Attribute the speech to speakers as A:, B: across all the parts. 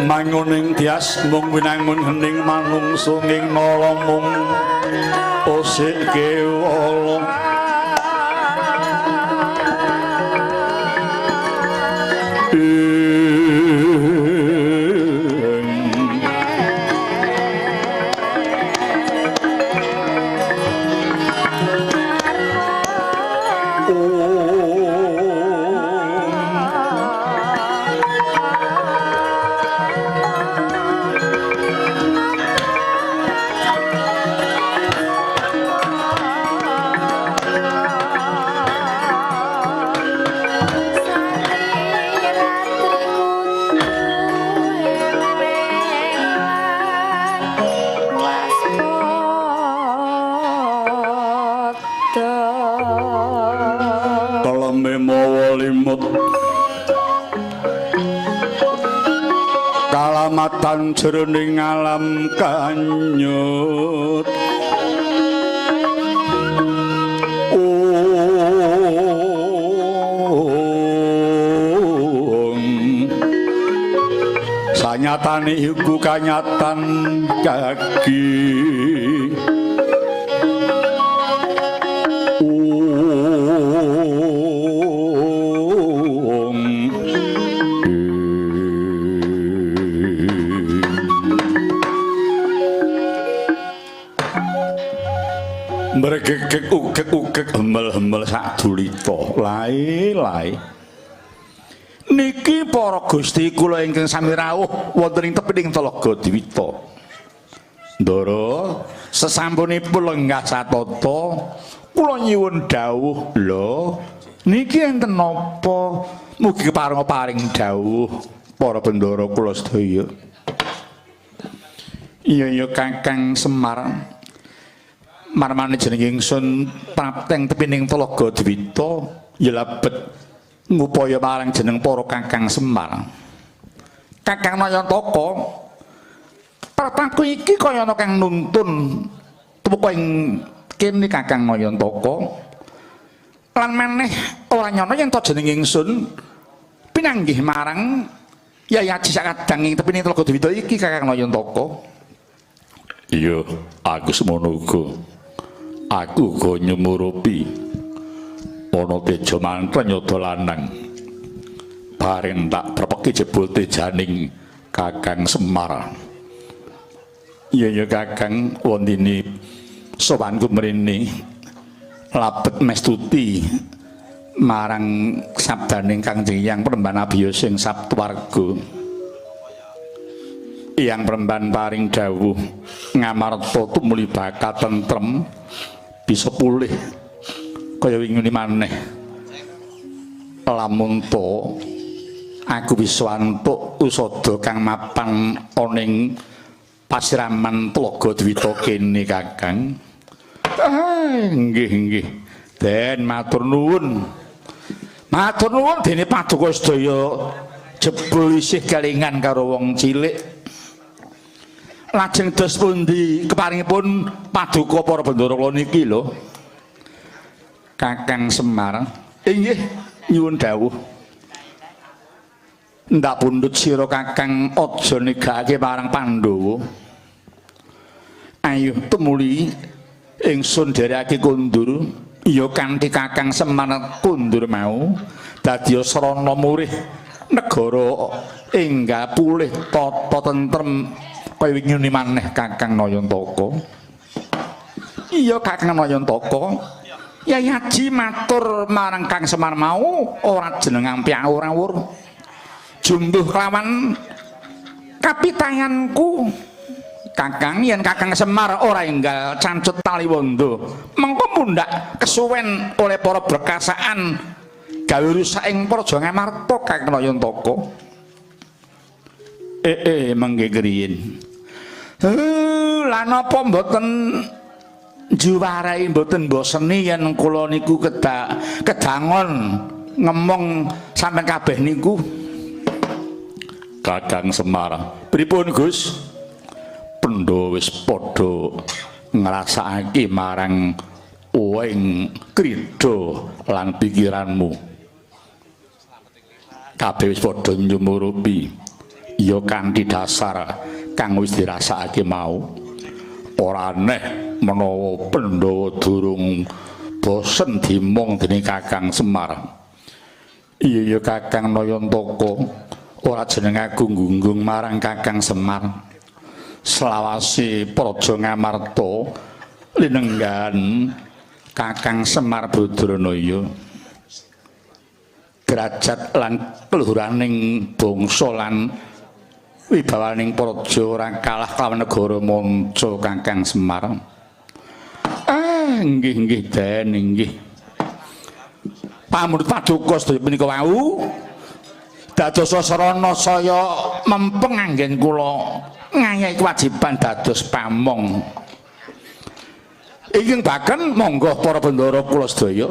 A: Manguning tias mung winangun hening manungsa ing nala mung osik kewala. Kalamatan jroning alam kanyut. Om sanyatane iku kanyatan kaki. Mregegeg ugeg-ugeg hemel-hemel sadulita lae-lae. Niki para gusti kula ingkang sami rawuh wonten ing tepining Talaga Dwita. Ndara, sesampunipun lenggah satata kula nyuwun dawuh. Lho, niki enten napa? Mugi keparenga paring dawuh para bendara kula sedaya. Iya iya Kakang Semar. Marmane jeneng ingsun prapteng tepining Talaga Dwita ya lebet ngupaya marang jeneng para Kakang Semar. Kakang Nayantaka, praptaku iki kaya ana kang nuntun tumeka ing kene Kakang Nayantaka. Lan maneh ora nyana yen to jeneng ingsun pinanggih marang Yai Aji sakadang ing tepining Talaga Dwita iki Kakang Nayantaka. Iya, aku semono uga. Aku uga nyumurupi ana teja mantra nyada lanang. Bareng tak trepeki jebul tejaning Kakang Semar. Iya ya Kakang, wondene sowanku mrene labet mestuti marang sabdaning Kangjeng Hyang Premban Abiyasa ing Saptwarga. Hyang Premban paring dawuh ngamarta tumuli bakat tentrem bisa pulih kaya wingi maneh. Lamun to aku bisa antuk usada kang mapan ana ing pasiraman Tlaga Dwita kene Kakang. Ah, nggih nggih. Den matur nuwun. Matur nuwun dene paduka sedaya jebul isih kelingan karo wong cilik. Lajeng dos pundi keparingipun paduka para bendara kula niki lho. Kakang Semar, inggih nyuwun dawuh. Ndak pundhut sira Kakang aja negake marang Pandhawa. Ayo tumuli ingsun dherekake kondur, ya kanthi Kakang Semar kondur mau dadi srana murih negara enggal pulih tata tentrem kaya wingi maneh Kakang Nayantaka. Iya Kakang Nayantaka, Yai Haji matur marang Kang Semar mau ora jeneng ampyak ora-ora. Jumbuh kelawan kapitayanku Kakang, yen Kakang Semar ora enggal cancut tali wanda, mengko mundhak kesuwen oleh para berkasaan gawe rusak ing Praja Ngamarta Kakang Nayantaka. Mengke griyin. Lan apa mboten juwarai mboten boseni yen kula niku kedangon ngemong sampean kabeh niku. Kakang Semar, pripun Gus? Pendha wis padha ngrasakake marang ing krida lan pikiranmu. Kabeh wis padha nyumurupi. Ya kanthi dasar kang wis dirasakake mau. Ora aneh menawa Pandhawa durung bosen dimong dening Kakang Semar. Iya ya Kakang Nayantaka, ora jeneng aku gunggung marang Kakang Semar. Selawase Praja Ngamarta linenggan Kakang Semar Badranaya. Derajat lan keluhuraning bangsa lan wibawaning praja ora kalah kelawan negara manca Kakang Semar. Ah, nggih nggih den nggih. Pamundhut paduka sedaya punika wau dados sarana saya mempeng anggen kula ngayahi kewajiban dados pamong. Ingkang baken monggo para bendara kula sedaya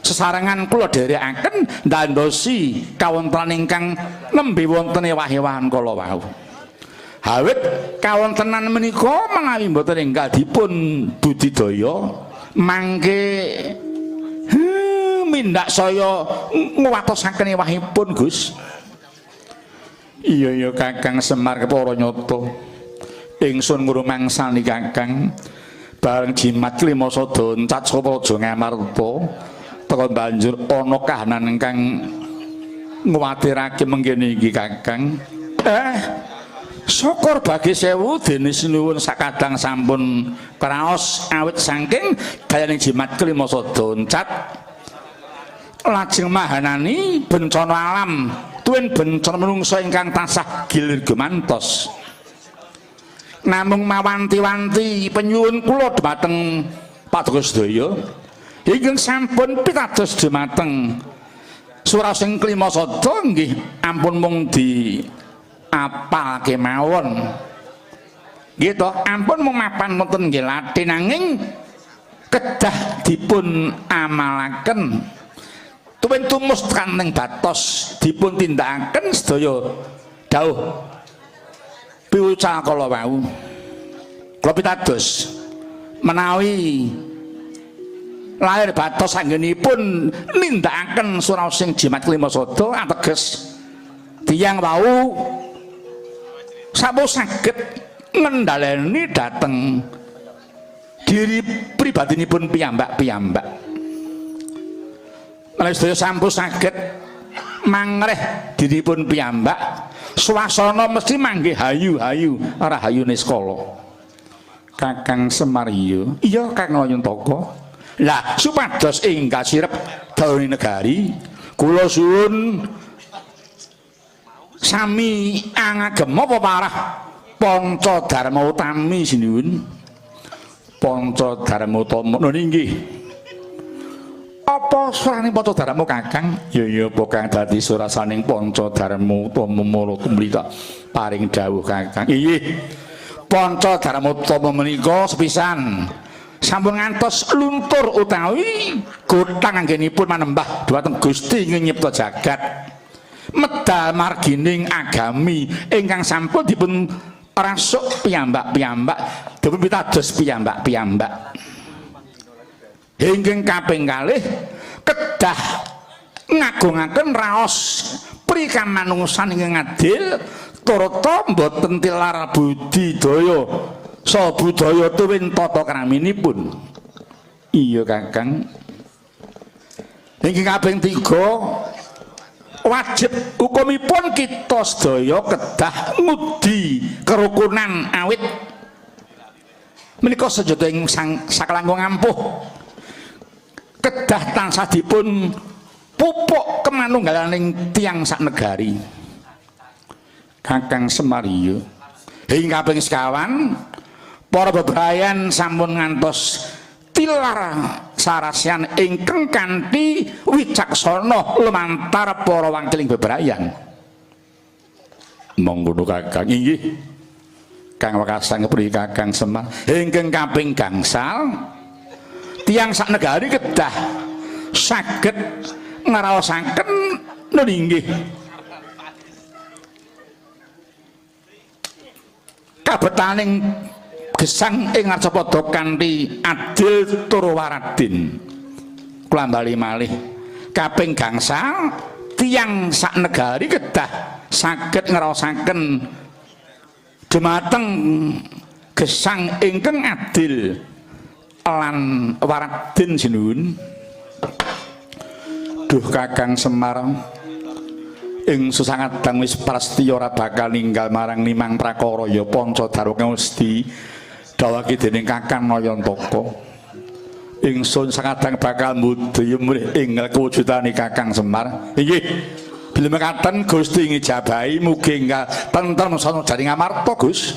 A: sesarengan kula dherekaken ndandosi kawontenan ingkang nembe wonten ewah-ewahan kala wau. Awit kawontenan menika menawi mboten enggal dipun budidaya mangke mindak saya nguwatosaken ewahipun Gus. Iya ya Kakang Semar kepara nyata. Ingsun ngrumangsani Kakang bareng jimat klima sada encat saka Praja Ngamarta teka banjur ana kahanan ingkang nguwatirake mengkene iki Kakang. Syukur bagi sewu dene sinuwun sakadang sampun kraos awit saking dayaning jimat kelima sada encat lajeng mahanani bencana alam tuwin bencana menungsa ingkang tansah gilir gumantos. Namung mawanti-wanti penyuwun kula dhumateng paduka sedaya ingkang sampun pitados dhumateng surasing kelima sada nggih ampun mung di apal kemawon. Nggih to, ampun mung mapan wonten nggih lathi nanging kedah dipun amalaken. Tuwin tumus tekan batos dipun tindakaken sedaya dawuh piwucal kala wau. Kula pitados menawi lahir batos anggenipun nindakaken suraosing jimat kelima sada ateges tiyang wau sampun saged ngendhaleni dhateng diri pribadinipun piyambak-piyambak. Menawi sedaya sampun saged mangreh diripun piyambak, swasana mesti manggih hayu-hayu rahayu niskala. Kakang Semar iya, iya Kang Nayantaka. Lah supados ingkang sirep daune negari, kula suwun sami angagema peparah Panca Dharma Utami sinuwun. Panca Dharma Utama lho nggih. Apa surane Panca Dharma Kakang? Ya ya apa kang dadi surasaning Panca Dharma Utama mula tumrita paring dawuh Kakang. Inggih. Panca Dharma Utama menika sepisan sampun ngantos luntur utawi gotang anggenipun manembah dhumateng Gusti ing nyipta jagat. Medal margining agami ingkang sampun dipun rasuk piyambak-piyambak, dipun pitados piyambak-piyambak. Ingkang kaping kalih kedah ngagungaken raos prikamanungsan ingkang adil turta mboten tilar budidaya saha budaya tuwin tata kraminipun. Iya Kakang. Ingkang kaping tiga wajib hukumipun kita sedaya kedah ngudi kerukunan awit menika sejata ing saklangkung ampuh kedah tansah dipun pupuk kemanunggalaning tiyang sak negari. Kakang Semar iya. Hingga kaping sekawan para bebrayan sampun ngantos tilar sarasyan ingkang kanthi wicaksana lumantar para wangkeling bebrayan. Monggo Kakang. Inggih. Kang wekasan kepriye Kakang Semar? Ingkang kaping gangsal tiyang sak negari kedah saged ngraosaken nun inggih kabetaning gesang ing ngarcapada kanthi adil tur waradin. Kula bali malih kaping gangsal Tiyang sak negari kedah saged ngraosaken dumateng gesang ingkang adil lan waradin sinuwun. Duh Kakang Semar, ing susangadang wis prastya ora bakal ninggal marang limang prakara ya panca darwa kang wis didhawuhake dening Kakang Nayantaka. Ingsun sangadang bakal mbudaya mrih ing kewujudane Kakang Semar. Inggih. Bilih mekaten Gusti ngijabahi mugi enggal tentrem sana jaring amarta, Gus.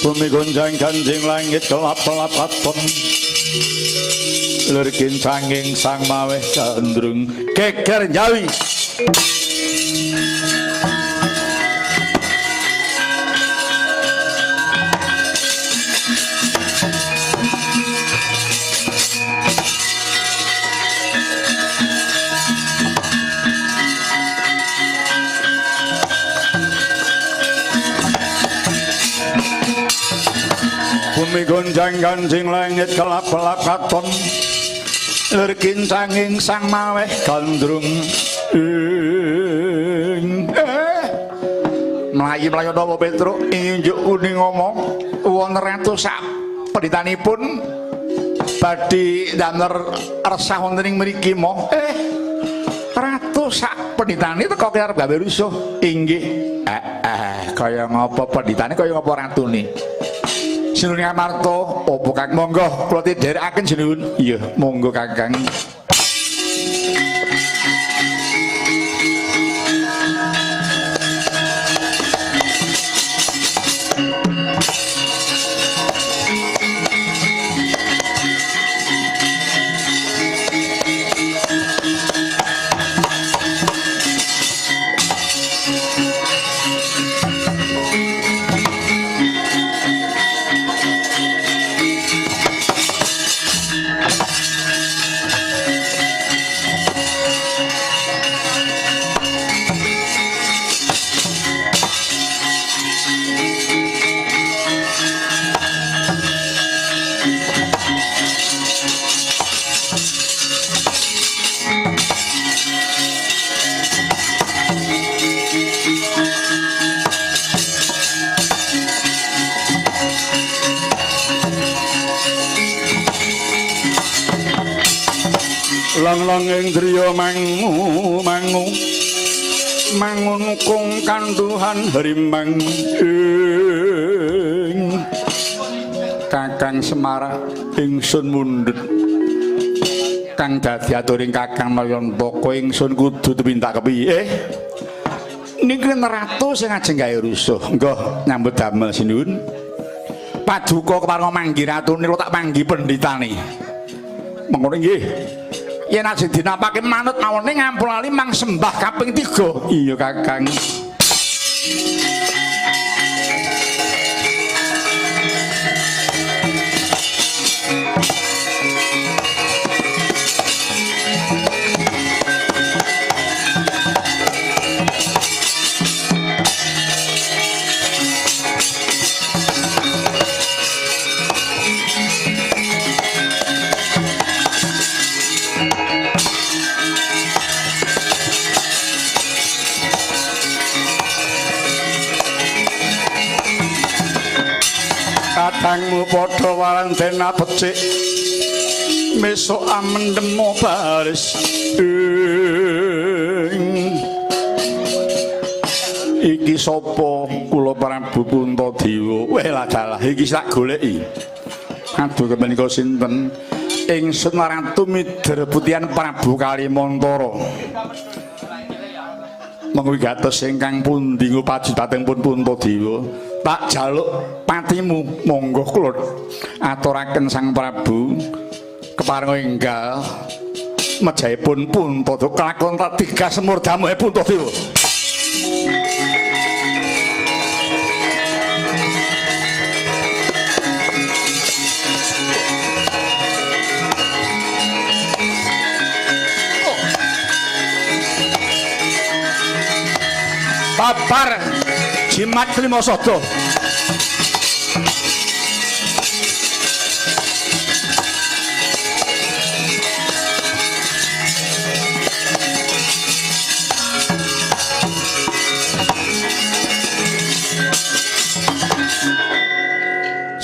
A: Bumi gonjang ganjing langit kelap-kelap katon. Lir kincanging sang maweh gandrung geger njawi. Bumi gonjang ganjing langit kelap-kelap katon. Lir kincanging sang maweh gandrung. Mlayu-mlayu napa Petruk ing njuk kuning ngomong wonten ratu sak penditanipun badhe damel resah wonten ing mriki moh. Ratu sak penditane teka arep gawe rusuh. Inggih. Kaya ngapa penditane kaya ngapa ratune? Sinuwun Amarta, apa Kang monggo kula tindherekaken sinuwun. Iya, monggo Kakang. Lang-lang ing driya mangu mangu mangun kung kanduhan hrimang ing Kakang Semar ingsun mundhut kang dadi aturing Kakang Nayantaka ingsun kudu tumindak kepiye? Niki ratu sing ajeng gawe rusuh. Nggih nyambut damel sinuwun. Paduka kepareng manggi ratune kula tak manggi pendhitane. Mengkono nggih. Yen ajeng dinampake manut mawon ning ngampun lali mang sembah kaping 3. Iya Kakang. Kadangmu padha warandena becik mesok amendemo baris ing iki sapa kula Prabu Puntadewa. Weh lah dalah iki tak goleki. Aduh menika sinten? Ingsun Ratu Mider Putihan Prabu Kalimantara. Monggo wigatos ingkang pundi ngupaji dhateng pun Puntadewa. Tak jaluk patimu, monggo kula aturaken Sang Prabu keparenga enggal mejahipun Puntadewa kelakon tiga semur damuhe Puntadewa. Babar jimat lima sada.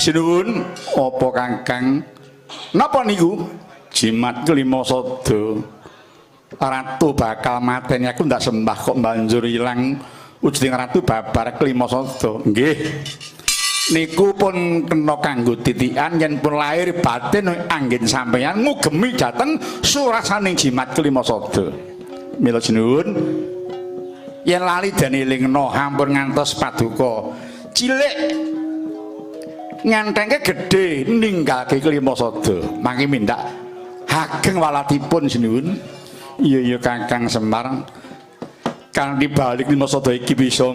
A: Sinuwun, apa Kakang? Napa niku? Jimat kelima sada. Ratu bakal mateni aku ndak sembah kok banjur ilang wujuding ratu babar kelima sada. Nggih. Niku pun kena kanggo titikan yen pun lahir batin anggen sampeyan ngugemi dhateng surasaning jimat kelima sada. Mila sinuwun, yen lali den elingno, ampun ngantos paduka cilik ngentengke gedhe ninggalke kelima sada. Mangke mindak hageng walatipun sinuwun. Iya iya Kakang Semar, kanthi balik lima sada iki bisa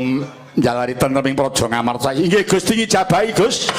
A: njalari tentreming praja Ngamarta. Inggih Gusti, ngijabahi Gus.